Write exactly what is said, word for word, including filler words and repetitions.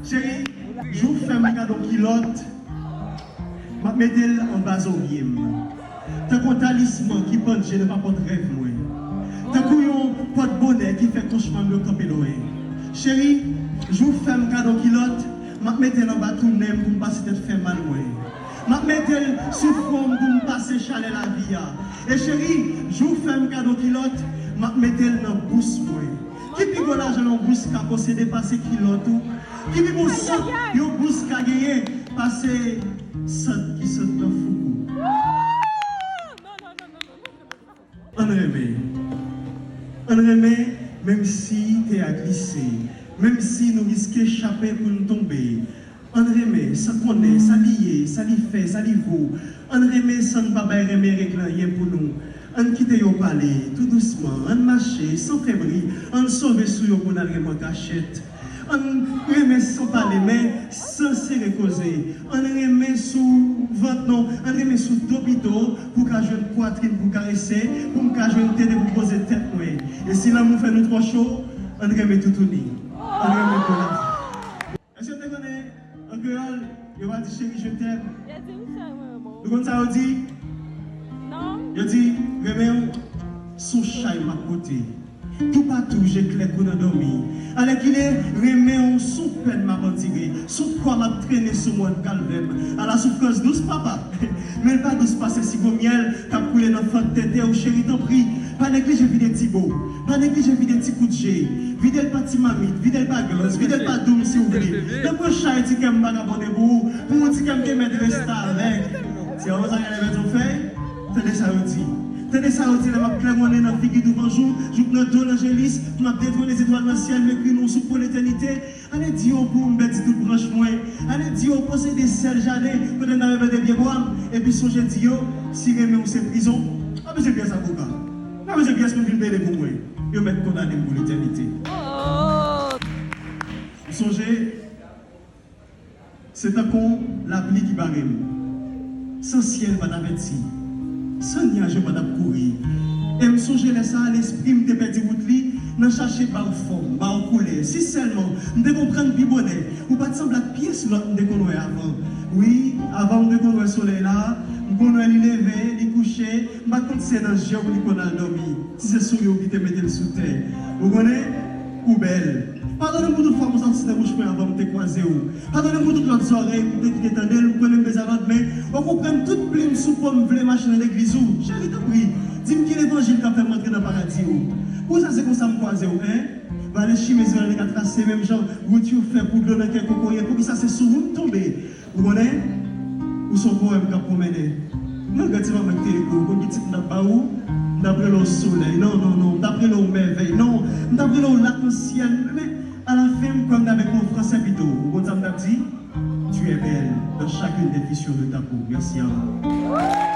Cheri, jou w fè m kado kilòt, m ap mete l anba zorye m. Tankou yon talisman ki pandje nan papòt rèv mwen. Tankou yon pòt bonè ki fè kochma m yo kanpe lwen. Cheri, jou w fè m kado kilòt, m ap mete l anba tou nen m pou m pase tèt fè mal mwen. M ap mete l sou fwon m pou m pase chalè lavi a. E cheri, jou w fè m kado kilòt, m ap mete l nan bous mwen. Ki pi gwo lajan yon bous ka posede pase kilòt ou? Ki pi bon sant yon bous ka genyen pase sant ki sot nan foukou? Ann renmen. Ann renmen, menm si tè a glise, menm si nou riske chape pou n tonbe. Ann renmen, san konnen sa li ye, sa li fè, sa li vo. Ann renmen san n pa bay renmen regle anyen pou nou. Ann kite yo pale, tou dousman. Ann mache, san fè bri. Ann sove sou yo pou n al renmen an kachèt. Ann renmen san pale, men san sere koze. Ann renmen sou vant non, ann renmen sou do pito, pou w ka jwenn pwatrin pou w karese, pou m ka jwenn tete pou poze tèt mwen. E si lanmou fè nou twò cho, ann renmen toutouni. Ann renmen pou lavi. Èske w te konnen, an kreyòl, yo pa di cheri, je t'aime? Yo di m sa, mwen, mwen. Nou konn sa yo di? Non. Yo di, renmen w, s on chay m ap pote. Toupatou, je klè kou nan dòmi. Alèkile, renmen w, s on pèn m ap andire. S on kwa m ap trennen sou mòn kalvè m. A la souffrance douce, papa. Men l pa dous pase siwo myèl k ap koule nan fant tete w, cheri, tanpri. Pa neglije vide ti bo. Pa neglije vide ti kout je. Vide l pa ti mamit, vide l pa glans, vide l pa doum si w vle. Tankou yon chay ti kè m vagabonde pou ou, pou yon ti kè m te mèt restavèk. Ti avan sa gade bèt yon fèy, tande sa yo di. Tande sa yo di lè m ap klèwonnen nan figi douvanjou, jouk nan do lanjelis, m ap detwone zetwal nan syèl, m ekri non w sou po letènite. Ale di yo pou m pèdi tout branch mwen. Ale di yo posede sèl jaden kote m ta replante pye bwa m. Epi sonje di yo, si renmen w se prizon, pa bezwen pyès avoka. Pa bezwen pyès moun vin plede pou mwen. Yo mèt kondane m pou letènite. M sonje, se tankou lapli ki bare m. San syèl pa t avèti, san nyaj yo pa t ap kouri. E m sonje lè sa a, lespri m te pèdi wout li nan chache ba w fòm, ba w koulè. Si sèlman m te konprann pi bonè, ou pa t sanble ak pyès lòt m te konn wè avan. Wi, avan m te konn wè solèy la, m konn wè li leve, li kouche, m pa t konn si se nan je w li konn al dòmi, si se souri w ki te mete l sou tè. Ou konnen, ou bèl. Padone m pou tout fwa m sòti nan bouch mwen avan m te kwaze w. Padone m pou tout lòt zòrèy m te kite tande l, m konnen m bezwen lòt, men w konprann tout plim sou po m vle mache nan legliz ou. Cheri, tanpri, di m ki levanjil k ap fè m antre nan paradi ou. Poukisa se konsa m kwaze w, en? Vale chimè zòn an te ka trase menm jan wout yo fè pou dlo nan kè kokoye, poukisa se sou ou m tonbe? Ou konnen, ou se yon powèm k ap pwomennen. Malgre ti manman ki te ekri w, konn ki tit m t ap ba ou? M t ap rele w solèy. Non, non, non, m t ap rele w mèvèy. Non, m t ap rele w lakansyèn. Men, alafen, m kwè m t ap ekri w fransè pito. Ou konn sa m t ap di? Tu es belle dans chacune des fissures de ta peau. Merci à vous.